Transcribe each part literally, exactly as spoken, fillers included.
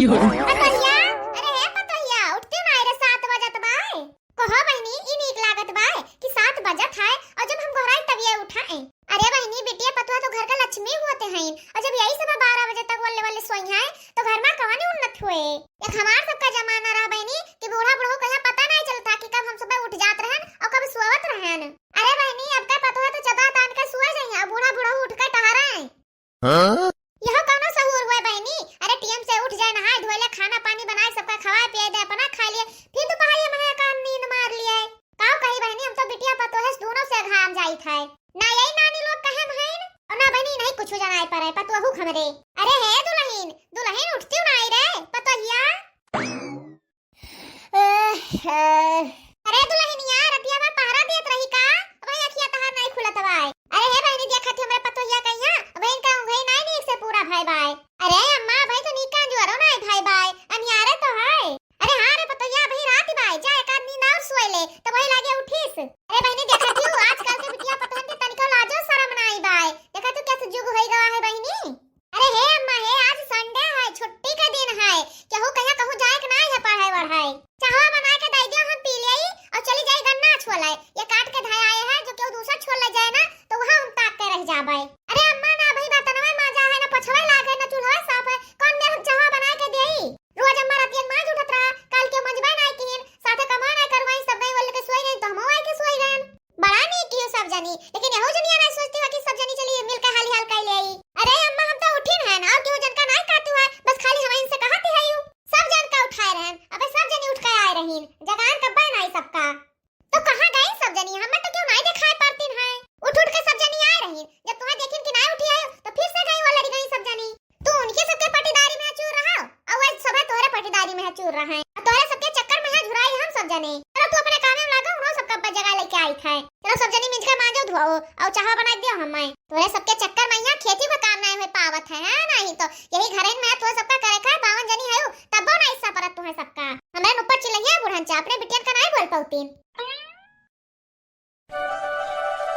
पतोहिया, अरे हे पतोहिया, उठती नाई रे, सात बजत बाय। कहो बहिनी, ई नीक लागत बाय कि सात बजत है और जब हम गोहराई तब ये उठाए। अरे बहिनी, बिटिया पतोह तो घर का लक्ष्मी होते हैं और जब यही समय बारह बजे तक वल्ले वल्ले सोई हैं तो घर में कवन उन्नत हुए। एक हमार सबका जमाना रहा बहिनी कि बूढ़ा बुढ़ऊ का यहाँ पता नहीं चलता कि कब हम सब उठ जात रहन और कब सोवत रहन। अरे बहिनी, अब का पतोह तो चदरा तान के सोए जाइए और बूढ़ा बुढ़ऊ उठ के टहराए। हाँ? यह कौनो सहूर हुए बहिनी? अरे टीएम से उठ जाए, नहाए धोए ले, खाना पानी बनाए, सबका खवाए पिए दे, अपना खा लिए, फिर दोपहरिया में एक आध नींद मार लिए। काऊ कही बहिनी, हम तो बिटिया पतोह दोनों से घाम जाइत है। ना यही नानी लोग कहे भइन, और ना बहिनी नहीं कुछ जनाए परे पतोहू हमरे। अरे हे दुलहिन, दुलहिन उठती नाई रे पतोहिया। अरे दुलहिनिया, रतिया में पहरा देत रही का? अबे अखिया तहार नाई खुलत बाय। अरे हे बहिनी, देखत ही हमरे पतोहिया कहिया, अबे इनका उंघई नाई नीक से पूरा भय बाय। अरे अम्मा, अबे तो नीक का अंजुअरो नाई भय बाय, अनियारे तो है। अरे हाँ रे पतोहिया, अबे रात बाय, जा एक आध नींद और सोए ले, तो वही लागे उठीस। अरे बहिनी, देखत ही आजकल के बिटिया पतोहन के तनिको लाजो शरम नाई बाय। देखत ही कैसे जुग होई गवा है बहिनी। अरे हे अम्मा हे, आज संडे है, छुट्टी का दिन है, केहू कहिया कहूँ जाए के नाई है पढ़ाई वढ़ाई। चाहवा बनाए के दे दियो, हम पी लेई और चली जाई गन्ना छोले। ये काट के धय आए हैं, जो केहू दूसर छोल ले जाए ना तो वहाँ हम ताक के रह जाबे। अरे अम्मा ना अबही बर्तनवा माजा है, ना पोछवा लाग है, ना चूल्हा साफ है, कौन मेर हम चाहवा बनाए के देई? रोज अम्मा रातियन माज उठत रहा, काल के मंजबे नाई किहिन, साथे कमा नाई करवाई, सब गई वल्ल के सोई गई तो हमहू आई के सोई गयन। बड़ा नीक कियो सब जनी, लेकिन एहू जनिया ना सोचती हो कि सब जनी चली मिलके हाली हाल कर ले आई। अरे अम्मा, हम तो उठिन है ना, और केहू जन का नाई काटू है, बस खाली हम इनसे कहती है यू। सब जन का उठाए रहन, अबे सब जनी उठ के आए रहीन, जगान कब्बे नाई सबका। तो कहाँ गई सब जनी? हमें तो केहू नाई दिखाई पड़तीन है। उठ उठ के सब जनी आए रहीन, जब तुम्हें देखिन कि नाई उठी है तो फिर से गई वो लड़ी गई सब जनी। तू उनके सबके पटीदारी में चूर रहा, और वह सभे तोहरे पटीदारी में चूर रहा है। और तोहरे सबके चक्कर में यहाँ झुराई हम सब जने। चलो तू अपने काम में लागो, उन्हों सबका अब्बा जगह लेके आई था। चलो सब जनी मिलके मांजो धोओ, और चाह बना दियो हमें। तोहरे सबके चक्कर में यहाँ खेती को काम नहीं हो पावत है, हाँ? नहीं तो यही घर में तो सबका करे खाए बावन जनी है, तब्बो नहीं हिस्सा परत तुम्हें सबका। हमें ऊपर चिल्लैया बुढ़न चा, अपने बिटियन का नहीं बोल पाउतीन।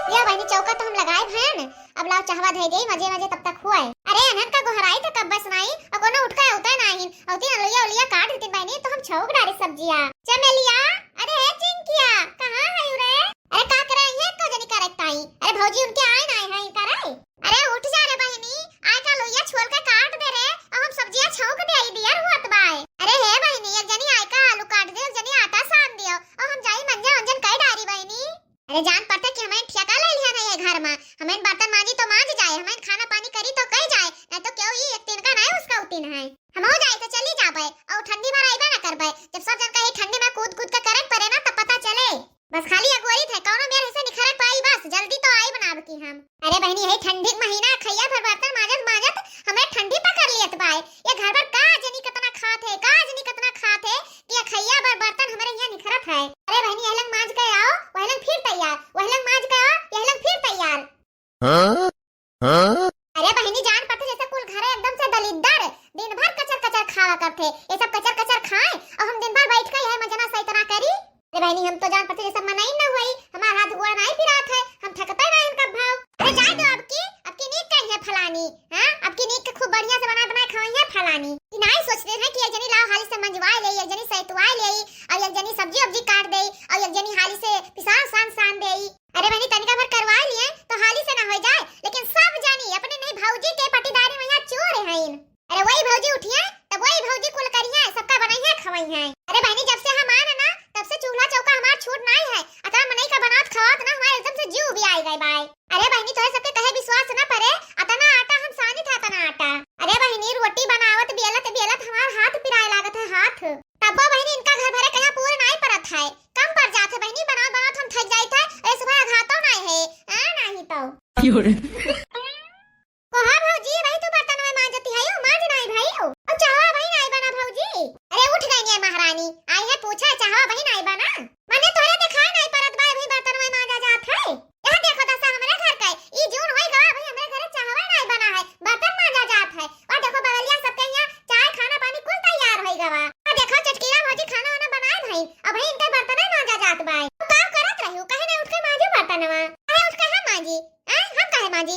लिया बहिनी, चौका तो हम लगाए भयन, अब लाओ चाहवा धई देई, मजे मजे तब तक हुए। अरे अनहन का गोहराई तो कब बस नाई, और कोनो उठ के औते नाई, औती ना लोइया ओलिया काट देती बहिनी, तो हम छौक डारे सब्जिया। चमेलिया, अरे हे चिंकिया, कहाँ है रे? अरे का करे ये को जनी करे ताई? अरे भौजी उनके आए नाई है करे? अरे उठ जा रे बहिनी, आय का लोइया छोल के काट दे रे, अब हम सब्जिया छौंक दे आई दियर हुअत बाय। अरे हे बहिनी, एक जनी आय का आलू काट दे, एक जनी आटा सान दियो, अब हम जाई मंजन वंजन कई डारी बहिनी। अरे जान पड़ते कि हमें ठेका ले लिया नहीं है घर में, हमें बर्तन मांजी तो मांज जाए, हमें खाना पानी करी तो कई जाए, नहीं तो क्यों ये एक तिनका नहीं उसका उतिन है। हम हो जाए तो चली जाबे, और ठंडी में रहबे ना करबे, जब सब जन का ही ठंडी में कूद कूद के करे पड़े ना तब पता चले। बस खाली अगोरी थे, कौनो मेर से निखरे पाई, बस जल्दी तो आई बनाब की हम। अरे बहिनी, यही ठंडी के महीना खैया भर बर्तन मांजत मांजत हमरे ठंडी पकड़ लियत बाय। ये घर भर का जनी कितना खात है, का जनी कितना खात है कि ये खैया भर बर्तन हमरे यहाँ निखरत है। अरे बहिनी, यह लंग मांज के आओ, वह लंग फिर तैयार, वह लंग मांज के आओ, यह लंग फिर तैयार। हाँ? हाँ? अरे बहिनी, जान पड़ते जैसे कुल घरे एकदम से दलिद्दर, दिन भर कचर कचर खावा करते, ये सब कचर कचर खाए और हम दिन भर बैठ के यह मजना सैतना करी। अरे बहिनी, हम तो जान पड़ते जैसे मनई न हुई, हमार हाथ गोड़ नाई पिरात है, हम थकते ना इनका भाव। अरे जाए दो, अब की, अब की नीक कही है फलानी, हाँ, अब की नीक के खूब बढ़िया से बनाए बनाए खवाई है फलानी। कि नाई सोचते हैं कि एक जनी लाओ हाली से मंजवाए ले, एक जनी सैतवाए ले, और एक जनी सब्जी उब्जी काट दे, और एक जनी हाली से पिसान सान सान दे। अरे बहिनी, तनिका भर करवा लिए तो हाली से ना हो जाए, लेकिन सब जानी अपने नहीं भौजी के पटीदारी में यहाँ चोर हैं। अरे वही भौजी उठिए, तब वही भौजी कुल करिए, सबका बनाइए खवाइए। अरे बहिनी, जब से हम आए ना, तब से चूल्हा चौका हमार छूट नाई है। अतना मनई का बनावत खवावत ना हमारे एकदम से जीव भी आई गए बाय। अरे बहिनी, तोहे सबके कहे विश्वास ना परे, अतना आटा हम सानी था, अतना आटा। अरे बहिनी, रोटी बनावत बेलत बेलत हमार हाथ पिराए लागत है, हाथ। तब्बो बहिनी, इनका घर भरे कहीं पूरे नाई परत है, कम पड़ जात है बहिनी, बनावत बनावत हम थक जाइत है। अरे सुबह अघातो नाई है, आ, नाई तो। क्यों रे? कोहा भौजी, भाई तू बर्तन में मांजती है, यो मांज नाई भाई हो। और चाहवा भाई नाई बना भौजी। अरे उठ गई ने महारानी, आई है पूछा चाहवा भाई नाई बना। मने तोरे दिखाई नाई परत बाय, भाई बर्तन में मांजा जात है। यहाँ देखो दशा हमरे घर का, ई जून होई गवा, भाई हमरे घरे चाहवा नाई बना है, बर्तन मांजा जात है। और देखो बगलिया सबके यहाँ चाय खाना पानी कुल तैयार होई गवा। और देखो चटकीला भौजी खाना वाना बनाए भाई, अब भाई इनके बर्तन मांजा जात बाय। तो का करत रही, कहे नहीं उठ के मांजू बर्तनवा, कहे उठ के हम मांजी। हैं? हम काहे मांजी?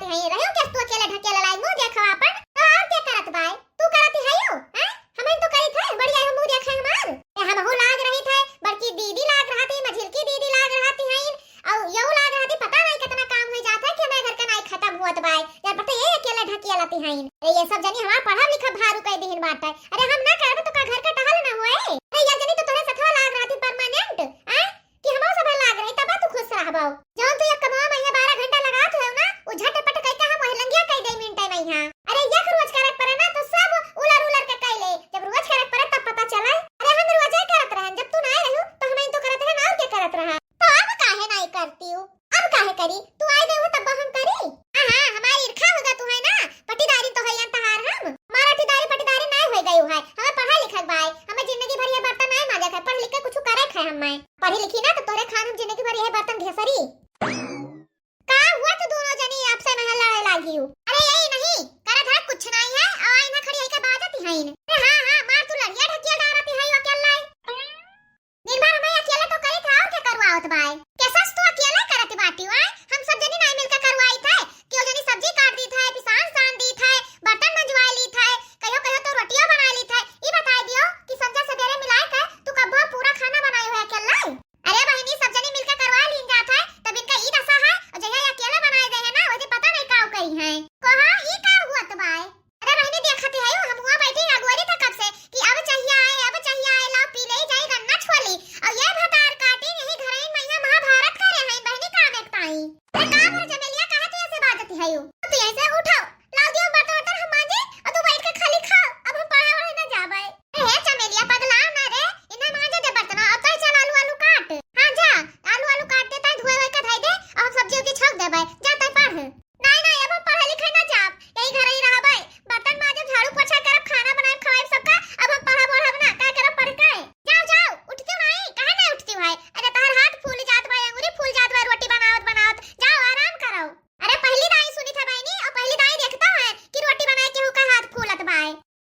कहीं रहो कि तू अकेले ढकेल लाई, मुँह देखो आपन। तो और क्या करत बाय? तू करत ही हयो, हैं? हमही तो करित है, बड़ी आयो मुँह देखे हमार। ए, हमहू लाग रहित है, बड़की दीदी लाग रहती, मझिलकी दीदी लाग रहती हैं, और यहू लाग रहती, पता नहीं कितना काम हो जात है कि हमारे घर का नाई खत्म हुअत बाय। यार पता ये अकेले ढकेलती हैं। अरे ये सब जनी हमार पढ़ब लिखब भारू कई दिहिन बाटे। अरे हम ना करब तो का घर का टहल ना होए? अरे यार जनी तो तोरे सथवा लाग रहती permanent, हैं? कि हमहू सब लाग रही, तब तू खुश रहबो। जौन तू एक कमवा में यहाँ बारह घंटा लगात हो ना, उ झटपट कई के हम वही लंगिया कई दे मिनटे में यहाँ। अरे एक रोज करत पड़े ना तो सब उलर उलर के कई ले। जब रोज करत पड़े तब पता चले। अरे हम रोजे करत रहन, जब तू ना रहू तो हम तो करत रहन और के करत रहा। तो अब काहे नहीं करती हूँ? अब काहे करी? तू आई गई हो तब हम करी। हाँ हाँ, हमारी ईर्खा होगा तू है ना, पटीदारी तो है यहाँ तहार हम। हमारा पटीदारी पटीदारी नहीं हो गई है, हमें पढ़ा लिखा बाय, हमें जिंदगी भर ये बर्तन नहीं मांजे है, पढ़ लिख के कुछ करे है हमें। पढ़ी लिखी ना तो तोरे खान हम जिंदगी भर यही बर्तन घेसरी। का हुआ तू दोनों जनी आपसे महल लड़ाई लागी हो? अरे यही नहीं, करा धरा कुछ नहीं है, और इन्हें खड़ी है के बाजती है इन्हें। अरे हाँ हाँ, मार तू लड़िया ढकिया डारती है अकेला। दिन भर हमें अकेले तो करी था, और क्या करवावत बाय? कैसा तू अकेले करत बाटी हो, आय? हम सब जनी नहीं मिलकर करवाई थे, क्यों जनी सब्जी काट दी थे, पिसान सान दी थे, बर्तन मंजवा ली थे, कहियो कहियो तो रोटियां बना ली थे। ई बताई दियो कि संझा सवेरे मिलाए के तू कब्बो पूरा खाना बनाई हो अकेले? अरे बहिनी, सब जनी मिलकर करवा लीन जात है, तब इनका ई दशा है, और जहिया ये अकेले बनाए दे है ना, वही पता नहीं का करी है। कहा ई का हुआ तो बाय? अरे बहिनी, देखत ही है, हम हुआ बैठी अगोरी था कब से कि अब चाहिए आए, अब चाहिए आए, लाओ पी ले जाई गन्ना छोली, और ये भतार काटी यही घर में यहाँ महाभारत करे हैं बहिनी, काम एक ताई। अरे का भर चमेलिया, काहे तू ऐसे बाजती है? तू ऐसे उठाओ, लाओ दियो बर्तन वर्तन हम मांजे, और तू बैठ के खाली खाओ, अब हम पढ़ा वढ़े ना जाबे। अरे हे चमेलिया, पगला ना रे, इन्हें मांजे दे बर्तन, और तय चल आलू आलू काट। हाँ जा, आलू आलू काट दे, तय धोए हुए का धई दे, और हम सब्जी उब्जी छौंक देबे, जा तय पढ़। नहीं नहीं, अब हम पढ़े लिखे ना जाब, यही घर ही रहबे, बर्तन मांजे, झाड़ू पोछा करब, खाना बनाए, खवाए सबका। अब हम पढ़ब ओढ़ब ना, का करब पढ़ के? जाओ जाओ, उठती नहीं, काहे नहीं उठती भाई? अरे तहार हाथ फूल जात बा, अंगुरी फूल जात बा, रोटी बनावत बनावत। जाओ आराम करो। अरे पहली दाई सुनी था बहनी, और पहली दाई देखता है कि रोटी बनाए केहू का हाथ फूलत बाय।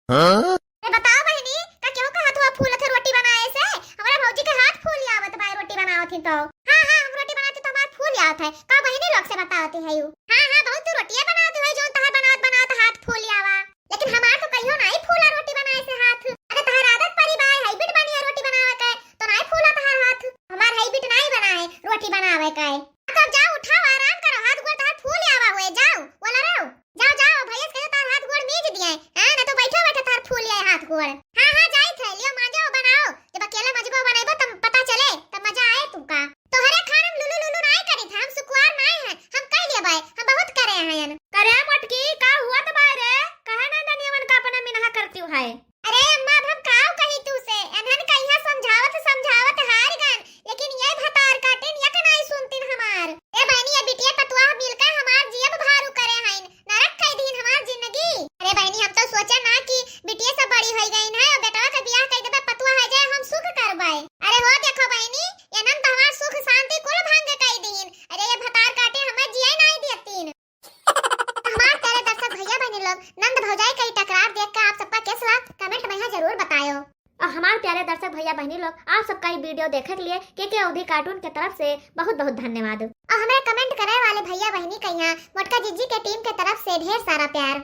हाँ? अरे बताओ बहनी, का केहू का हाथवा फूलत है रोटी बनाए से? हमारे भौजी के हाथ फूल आवत बाय रोटी बनावत ही तो। हाँ हाँ, हम रोटी बनाते तो हमार फूल आवत है। का बहनी लोग से बतावती है यू? हाँ हाँ, बहुत तू रोटियां बनावत है जो तहार बनावत बनावत हाथ फूल आवा, लेकिन हमार तो कहियो नहीं फूला रोटी बनाए से हाथ। अरे तहार आदत परी बाय, habit बनी है रोटी बनावे के, तो नहीं फूला तहार हाथ। हमार habit नहीं बना है रोटी बनावे के। तो अब जाओ, उठाओ, आराम करो, हाथ गोड़ तहार फूल आवा हुए, जाओ, बोला रहो। जाओ, जाओ, भैया से कहो तहार हाथ गोड़ मीज दिए, हैं? ना तो बैठे बैठे तहार फूल आए हाथ गोड़। हाँ, हाँ, जाई थे, लियो मांजो, बनाओ। जब अकेले मजबो बनाइबो, तब पता चले, तब मजा आए तुमका। तोहरे खान हम लुलु लुलु नाय करी थे, हम सुकुवार नाय हैं, हम कह लिए बाय, हम बहुत करे हैं। करे मोटकी, का हुआ तो बाय रे? कहे ना ननियवन का अपने मिनहा करती है। अरे अम्मा, अब हम काव कही तू से? एनहन कहिया समझावत समझावत हार गन, लेकिन ये भतार काटिन एक नाई सुनतिन हमार। ए बहनी, ये बिटिया पतुआ मिलकर हमार जियब भारू करे हइन, नरक कई दीन हमार जिंदगी। अरे बहनी, हम तो सोचा ना कि बिटिया सब बड़ी होई गई है और बेटवा के बियाह कर देबे, पतुआ हो जाए, हम सुख करबे। अरे हो देखो बहनी, एनन तो हमार सुख शांति कुल भंग कई दीन। अरे ये भतार काटे हमें जिए नाई देतीन। हमार प्यारे दर्शक भैया बहनी लोग, नंद भौजाई का ई टकरार देख के आप सबका कैसा लगा, comment में यहाँ जरूर बतायो। और हमार प्यारे दर्शक भैया बहनी लोग, आप सबका ई video देखे के लिए के के अवधी cartoon के तरफ से बहुत बहुत धन्यवाद। और हमारे comment करे वाले भैया बहनी का यहाँ मोटका जिज्जी के team के तरफ से ढेर सारा प्यार।